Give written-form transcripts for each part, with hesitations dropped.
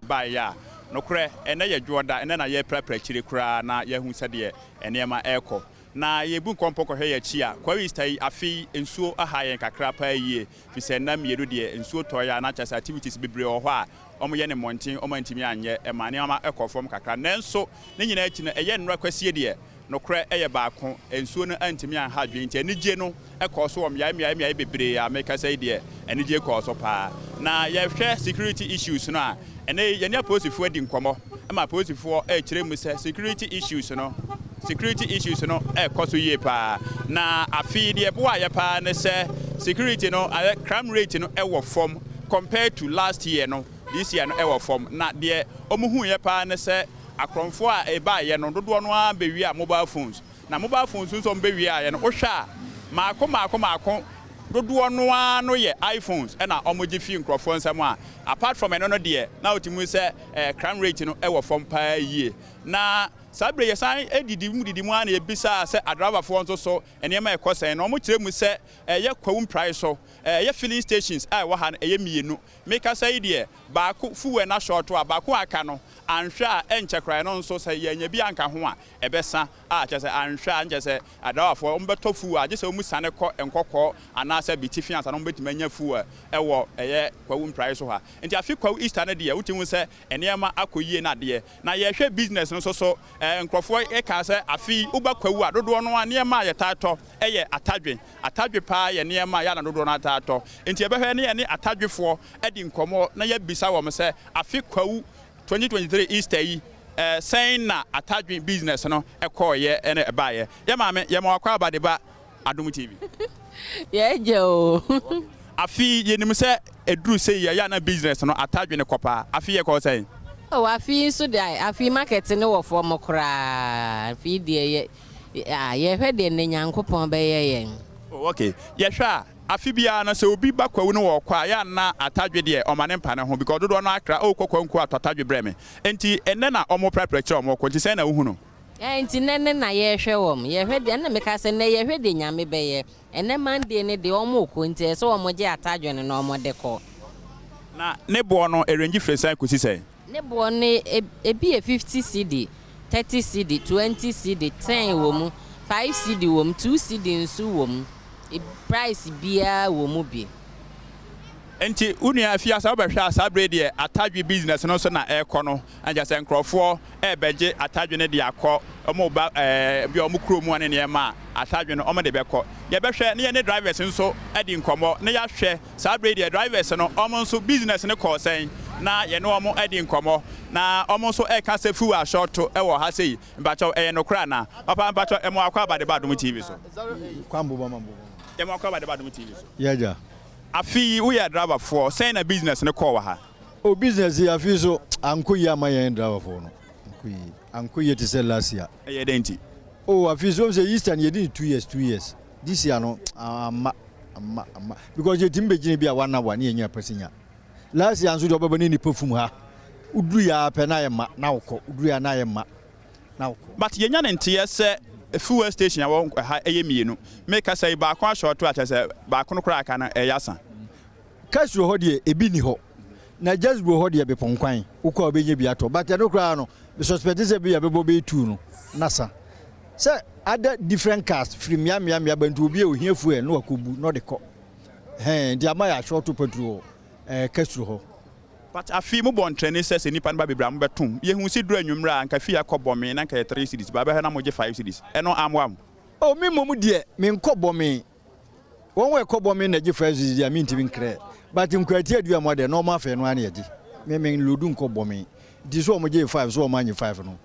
Baeɛ a, nokorɛ, ɛnnɛ yɛ dwoɔda, ɛnnɛ na yɛreprapra akyire koraa na yɛahu sɛdeɛ nneɛma rekɔ. Na yɛbu nkɔmpɔ kɔhwɛ yɛn akyi a, Kwawu Easter yi, afe yi nsuo aha yɛn kakra paa yie, firi sɛ nna mmienu deɛ nsuo tɔeɛ a na kyerɛ sɛ activities bebree wɔ hɔ a wɔyɛ no mmɔnten, wɔantumi anyɛ, ɛmaa nneɛma kɔɔ fam kakra. Nanso ne nyinaa akyi no, ɛyɛ nnora Kwasie deɛ, Nokorɛ yɛ baako, nsuo no antumi anha adwene nti anigye no kɔɔ so wɔ mmeae mmeae mmeae bebree a mekasa yi deɛ anigye kɔɔ so paa. Na yɛhwɛ security issues no a, ɛnnɛ yi yɛne apolisifoɔ adi nkɔmmɔ ma apolisifoɔ rekyerɛ mu sɛ security issues no security issues no rekɔ so yie paa. Na afe yi deɛ ɛboaeɛ paa ne sɛ security no ayɛ crime rate no wɔ fam compared to last year no, this year no ɛwɔ fam. Na deɛ wɔhuiɛ paa ne sɛ Akorɔmfoɔ a ɛbaeɛ no dodoɔ no ara bɛwiaa mobile phones. Na mobile phones nso a wɔbɛwiaaeɛ no, wohwɛ a, mmaako mmaako mmaako dodoɔ no ara no yɛ iPhones na wɔgye fii nkurɔfoɔ nsam a, apart from ɛno no deɛ, na wotumi hu sɛ crime rate no wɔ fam pa ara yie. Na saa berɛ yi yɛsan didi mu didi mu ara na yɛbisaa sɛ adraivafoɔ nso so nneɛma rekɔ sɛn, na wɔkyerɛ mu sɛ ɛyɛ Kwawu Mprae so, ɛyɛ filling stations a ɛwɔ ha no ɛyɛ mmienu. Mekasa yi deɛ, baako fuel no ashɔɔto a, baako a aka no, anhwɛ a ɛnkyɛ koraa ɛno nso sɛ yɛannya bi anka ho a, ɛbɛsa a kyerɛ sɛ anhwɛ a nkyɛ sɛ adrawafoɔ wɔbɛtɔ fuel a gye sɛ wɔn siane kɔ Nkɔkɔɔ anaasɛ Bitifi ansa na wɔbɛtumi anya fuel wɔ ɛyɛ Kwawu Mpraeɛ so ha. Nti afe Kwawu Easter no deɛ wotumi hu sɛ nneɛma akɔ yie no adeɛ. Na yɛhwɛ business no nso so, nkurɔfoɔ kaa sɛ afe yi woba Kwawu a dodoɔ no ara nneɛma a yɛtaa tɔ yɛ atadwe. Atadwe paa yɛ nneɛma a yɛ a na dodoɔ no ara taa tɔ. Nti yɛbɛhwɛ ne yɛne atadwefoɔ adi nkɔmmɔ na yɛabisa wɔn sɛ afe Kwawu 2023 Easter yi, sɛn na atadwe business no kɔeɛ ne ɛbaeɛ? Yɛ maame, yɛma wo akwaaba de ba Adom TV. Yɛagya o. Afe yi, yɛnim sɛ ɛduru sei yi, ɛyɛ a na business no, atadwe no kɔ paa. Afe yi ɛkɔɔ sɛn? Oh, afe yi nso deɛ, afe yi market no wɔ fam koraa. Afe yi deɛ, yɛ, yɛhwɛ deɛ nnɛ Nyankopɔn bɛyɛ yɛn. Oh, okay. Yɛhwɛ a, Afe biara no sɛ obi ba kwawu no ɔɔkɔ a, yɛ a na atadwe deɛ ɔma ne mpa ne ho because dodoɔ no ara kra oh kɔ kwawu nko atɔ atadwe brɛ me. Nti ɛnnɛ na ɔmo prɛprɛ kyerɛ ɔmo kɔ nti sɛn na wohu no? Ɛɛ nti nnɛ ne na yɛɛhwɛ wɔn, yɛhwɛ deɛ ɛna meka sɛ nnɛ yɛhwɛ deɛ Nyame bɛyɛ. Ɛnnɛ Monday no deɛ ɔmo kɔ nti ɛsɛ sɛ ɔmo gye atadwe no na ɔmo de kɔ. Na ne boɔ no ɛrange firi sɛn kɔsi sɛn? Ne boɔ no ebi yɛ 50 cedi, 30 cedi, 20 cedi, 10 wɔ mu, 5 cedi wɔ mu, 2 cedi nso wɔ mu. Price biara wɔ mu bi. Nti wo nua afie a sɛ wobɛhwɛ a saa berɛ yi deɛ atadwe business no nso na ɛrekɔ no, na kyerɛ sɛ nkorɔfoɔ rebɛgye atadwe no de akɔ wɔn reba ɛɛ bi a wɔn kuro mu ne nneɛma a atadwe no wɔn de bɛkɔ. Yɛbɛhwɛ na yɛne drivers nso adi nkɔmmɔ na yɛahwɛ Saa bere yi deɛ drivers no wɔn nso business no kɔɔ sɛn? Na yɛne wɔn adi nkɔmmɔ na wɔn nso reka sɛ fuel ashorto wɔ ha sei. Mpakyɛw ɛyɛ nokorɛ anaa? Papa mpakyɛw ɛmo akɔ aba de ba Adom TV so. Yɛmo akɔ aba de ba Adom TV so. Yɛ agya. Afe yi woyɛ driver foɔ sɛn na business no kɔɔ wɔ ha? Oh business yi afe yi so ankɔ yie amma yɛn driver foɔ no. Ankɔ yie. Ankɔ yie te sɛ last year. Ɛyɛ dɛn nti? Oh afe yi so wohu sɛ Easter no yɛdi no 2 years 2 years. This year no amma amma amma because yɛtumi bɛgyina bi a one hour ne yɛnya passenger. Last year nso deɛ ɔbɛba ne nipa fum ha. Woduru yɛ ara pɛ na ayɛ ma na wokɔ. Woduru yɛ na ayɛ ma na wokɔ. But yɛnya ne nteɛ sɛ fuel station a ɛwɔ ha yɛ mmienu. Mekasa yi baako ashorto a kyerɛ sɛ baako no koraa a aka no ɛyɛ asa. Castro hɔ deɛ ebi nni hɔ. Na Jazbo hɔ deɛ Bepɔnkwan wokɔ a wobɛnya bi atɔ but ɛno koraa no me suspect sɛ bi a bɛbɔ bɛyɛ two no na sa. Sɛ other different cars firi mmea mmea mmea ba nti obi a ohia fuel na wakɔbu na ɔde kɔ. Ɛhɛn nti ama yɛ ashorto petrol wɔ ɛɛ Castro hɔ. But afei mobɔ ntrɛni sɛ sɛ nnipa no ba bebree a mobɛtom. Yɛhu se duru anwummerɛ a anka fie akɔ bɔmee na anka ɛyɛ three cedis but bɛhwɛ na mogye five cedis. Ɛno ammoa mo? Oh me mmom deɛ menkɔ bɔmee. Wɔn a ɛkɔ bɔ me na gye first visit deɛ mentumi nkrɛ but nkwati adua mu adeɛ normal fare no ara na yɛgye me me lodu nkɔ bɔ me nti so wɔn gye five so wɔn anye five no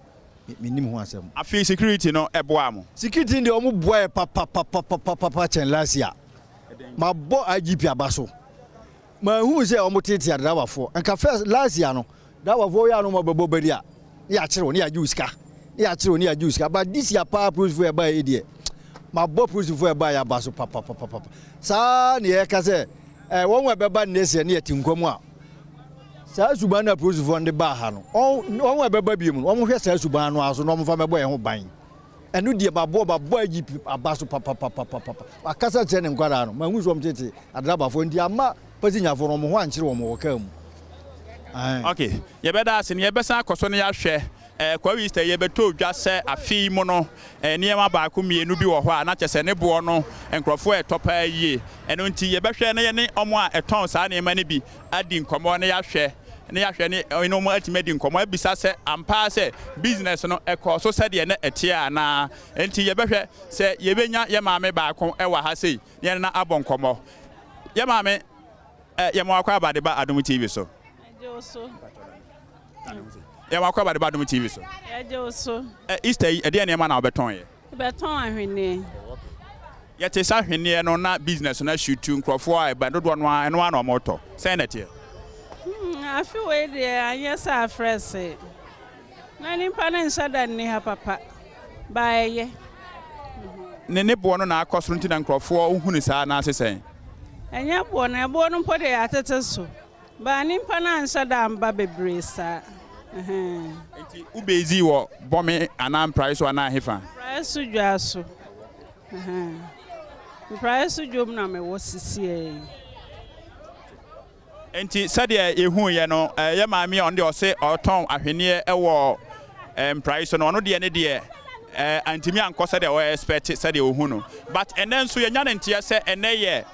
me nim ho asɛm. Afei security no boaa mo? Security no deɛ wɔn boa yɛ papapapapapa kyɛn last year. Mabɔ IGP aba so. Manhuu sɛ wɔn teetee adrawafoɔ. Nka first last year no, drawafoɔ yɛ a na wɔn abɛbɔ bari a, ne yɛakyere wo, ne yɛagye wo sika, ne yɛakyere wo, ne yɛagye wo sika. But this year paa polisifoɔ ɛbaa yi deɛ, mabɔ polisifoɔ ɛbaa yi aba so papapapapa. Saa na yɛka sɛ eh, wɔn a ɛbɛba next year ne yɛte nkwa mu a, saa suban no a polisifoɔ no de baa ha no, wɔn a ɛbɛba bio mu no, wɔn hwɛ saa suban no ara so na wɔn fa mɛbɔ yɛn ho ban. Ɛno deɛ maboɔ mabɔ IGP aba so papapapapapa. Wakasa kyerɛ ne nkwadaa no. Mahu sɛ wɔn tete adrabafoɔ nti ama pasinyafoɔ no wɔn ho ankyere wɔn wɔ kaa mu. Ae. Ok, yɛbɛda ase na yɛbɛsan akɔ so na yɛahwɛ eh, Kwawu Easter yi yɛbɛtɔ dwa sɛ afe yi mu no eh, nneɛma baako mmienu bi wɔ hɔ a na kyerɛ sɛ ne boɔ no nkurɔfoɔ ɛtɔ paa yie. Ɛno nti yɛbɛhwɛ na yɛne wɔn a ɛtɔn saa nneɛma no bi adi nkɔmmɔ na yɛahwɛ na yɛahwɛ ne ne wɔn atumi adi nkɔmmɔ abisa sɛ ampa ara sɛ business no ɛkɔɔ so sɛdeɛ na ɛteɛ anaa. Enti yɛbɛhwɛ sɛ yɛbɛnya yɛn maame baako wɔ ha sei na yɛne no abɔ nkɔmmɔ. Yɛn maame, eh, yɛma wakɔ aba de ba Adom TV so. Yɛgye wo so. Yɛma wakɔ aba de ba Adom TV so. Yɛgye wo so. Eh, Easter yi, ɛdeɛn nneɛma na wobɛtɔn yɛ? Yɛbɛtɔn ahweneɛ. Yɛte sɛ ahweneɛ no na business no ahyutu, nkurɔfoɔ a ɛba dodoɔ no ara ɛno ara na wɔtɔ. Sɛn na ɛteɛ? Hmm, afe wei deɛ anyɛ sɛ afrɛse. Na nipa no nhyɛ da nni ha papa, ba ɛyɛ. Ne ne boɔ no na akɔ soro nti na nkurɔfoɔ hu no saa anaase sɛn? Ɛnyɛ boɔ no, ɛboɔ no mpo deɛ yɛatete so. But nimpa no annhyɛ da ammba beberee saa ɛhɛn. Nti wo base wɔ Bɔme anaa Mprae so anaa hefa? Mprae so dwa so ɛhɛn. Mprae so dwom na me wɔ sisiɛ yi. Nti sɛdeɛ yɛhuuiɛ no, yɛ maame a ɔno deɛ ɔse ɔtɔn ahweneɛ wɔ Mprae so no, ɔno deɛ ne deɛ antumi ankɔ sɛdeɛ ɔ expect sɛdeɛ ɔhu no. But ɛnɛ nso yɛnya no nteɛ sɛ ɛnɛ yɛ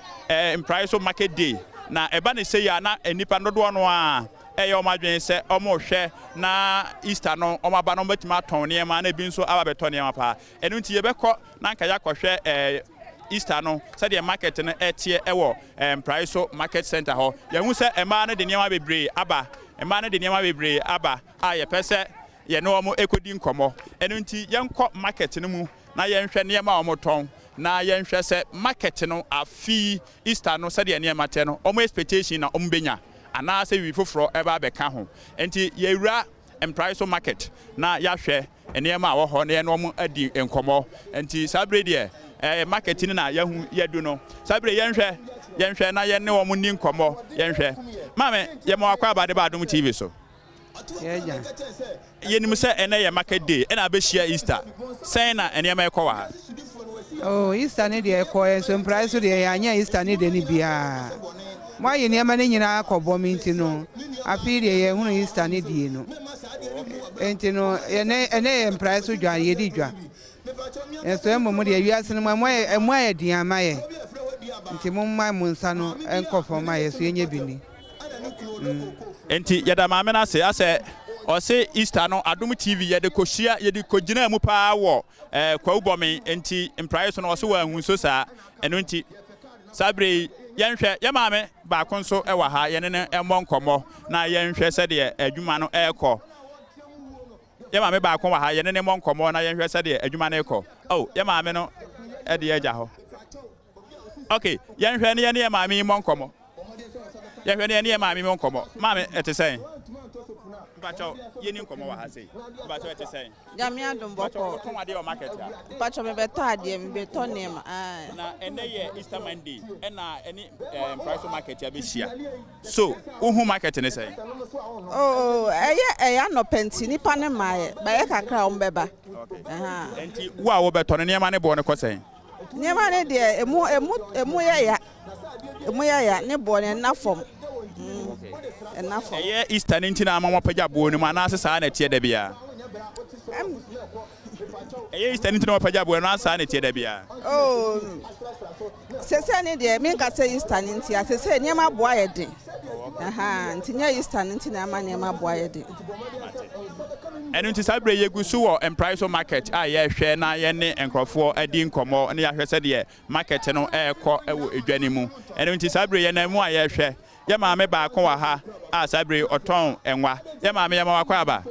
Mprae so market day, na ɛba no sei a na nnipa no dodoɔ no ara ɛyɛ wɔn adwene sɛ wɔrehwɛ na Easter no wɔn aba no wɔbɛtumi atɔn nneɛma na ebi nso aba abɛtɔ nneɛma paa. Ɛno nti yɛbɛkɔ na anka yɛakɔhwɛ Easter no sɛdeɛ market no ɛteɛ ɛwɔ Mprae so market center hɔ. Yɛahu sɛ mmaa no de nneɛma bebree aba, mmaa no de nneɛma bebree aba a yɛpɛ sɛ yɛne wɔn kɔdi nkɔmmɔ. Ɛno nti yɛnkɔ market no mu na yɛnhwɛ nneɛma a wɔtɔn na yɛnhwɛ sɛ market no afe yi Easter no sɛdeɛ nneɛma teɛ no wɔn expectation na wɔbɛnya anaasɛ biribi foforɔ ɛba abɛka ho. Nti yɛwura Mprae so market na yɛahwɛ nneɛma a ɛwɔ hɔ na yɛne wɔn adi nkɔmmɔ. Nti saa bere deɛ ɛɛ market no na yɛahu yɛadu no. Saa bere yɛnhwɛ yɛnhwɛ na yɛne wɔn nni nkɔmmɔ yɛnhwɛ. Maame yɛma wakɔ aba de ba Adom TV so. Yɛagya. Yɛnim sɛ ɛnɛ yɛ market day ɛna abɛhyia Easter. Sɛn na nneɛma ɛkɔ wɔ ha? Oh, Easter no deɛ ɛkɔɛ nso mprae so deɛ yɛanyɛ Easter no de no biara. Moayɛ nneɛma no nyinaa akɔbɔ me nti no, afei deɛ yɛhunu Easter no die no. Nti no, ɛnɛ ɛnɛ yɛ mprae so dwa, yɛdi dwa. Nso mmom deɛ wiase no mu ɛmu ayɛ den ama yɛ. Nti momma mo nsa no nkɔ fam ma yɛ so yɛnyɛ bi ni. Enti yɛda maame no ase asɛ ɔse Easter no Adom TV yɛde kɔhyia yɛde kɔgyinaa mu paa wɔ eh, Kwawu Bɔme enti mpraeɛ so no ɔse wanhu so saa ɛno nti saa berɛ yi yɛnhwɛ yɛ maame baako nso wɔ ha yɛne no mmɔ nkɔmmɔ na yɛnhwɛ sɛdeɛ adwuma no ɛrekɔ. Yɛ maame baako wɔ ha yɛne no mmɔ nkɔmmɔ na yɛnhwɛ sɛdeɛ adwuma no rekɔ. Oh, yɛ maame no ɛde agya hɔ. Ok, yɛnhwɛ ne yɛne yɛ maame yi mmɔ nkɔmmɔ. Yɛhwɛ ne yɛne yɛ maame mmɔ nkɔmmɔ. Maame, ɛte sɛn? Mpakyɛw, yɛni nkɔmmɔ wɔ ha sei. Mpakyɛw, ɛte sɛn? Nyame adom Mpakyɛw, bɔkɔɔ. wotɔn adeɛ wɔ market ha? Mpakyɛw, mebɛtɔ adeɛ, mebɛtɔ nneɛma. Ae. Na ɛnɛ yɛ Easter Monday, ɛna ɛne eh, Mpraeso market abɛhyia. So, wohu market ne sɛn? Oh, ɛyɛ ɛyɛ anɔpa nti nipa ne mmaeɛ, bɛyɛ kakra a wɔn bɛba. Okay. Ɛha. Nti, wo a wobɛtɔ no, nneɛma ne boɔ no kɔ sɛn? Nneɛma no deɛ emu emu emu yɛ ya emu yɛ ya ne boɔ no ɛnna fam mm ɛnna fam. Ɛyɛ Easter no nti na ama wɔapagya boɔ no mu anaasɛ saa na ɛteɛ da biara? Ɛm. Ɛyɛ Easter no nti na wɔapagya boɔ no anaasɛ saa na ɛteɛ da biara? Oh, sese ne deɛ menka sɛ Easter no nti a sese nneɛma boɔ ayɛ den. Aha, nti nyɛ Easter no nti na ama nneɛma boɔ ayɛ den. Ɛno nti saa berɛ yi yɛgu so wɔ Mpraeso market a yɛrehwɛ na yɛne nkurɔfoɔ adi nkɔmmɔ na yɛahwɛ sɛdeɛ market no rekɔ wɔ edwa no mu. Ɛno nti saa berɛ yi yɛnam mu a yɛrehwɛ. Yɛ maame baako wɔ ha a saa berɛ yi ɔtɔn nwa. Yɛ maame yɛma wakɔ aba.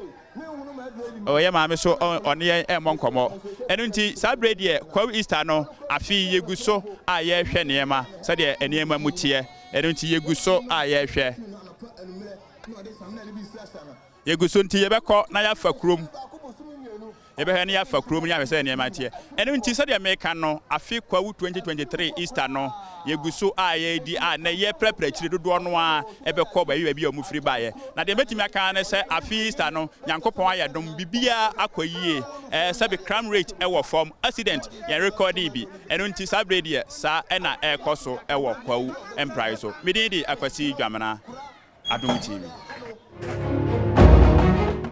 Oh, yɛ maame so ɔne yɛn ɛmmɔ nkɔmmɔ. Ɛno nti saa berɛ yi deɛ Kwawu Easter no afe yi yɛgu so a yɛrehwɛ nneɛma sɛdeɛ nneɛma mu teɛ. Ɛno nti yɛgu so a yɛrehwɛ. Yɛgu so nti yɛbɛkɔ na yɛafa kurom. Yɛbɛhwɛ na yɛafa kurom na yɛahwɛ sɛ nneɛma teɛ. Ɛno nti sɛdeɛ meka no, afe Kwawu 2023 Easter no, yɛgu so a yɛredi a nnɛ yɛreprapra akyire dodoɔ no ara ɛbɛkɔ baabi baabi a wɔfiri baeɛ. Na deɛ mɛtumi aka ara ne sɛ afe Easter no, Nyankopɔn ayɛ adom, biribiara akɔ yie. Ɛɛ sɛbe crime rate wɔ fam, accident yɛn rekɔɔdee bi. Ɛno nti saa berɛ yi deɛ saa na ɛrekɔ so wɔ Kwawu mpraeɛ so. Me din de Akwasi Dwamena. Adom TV.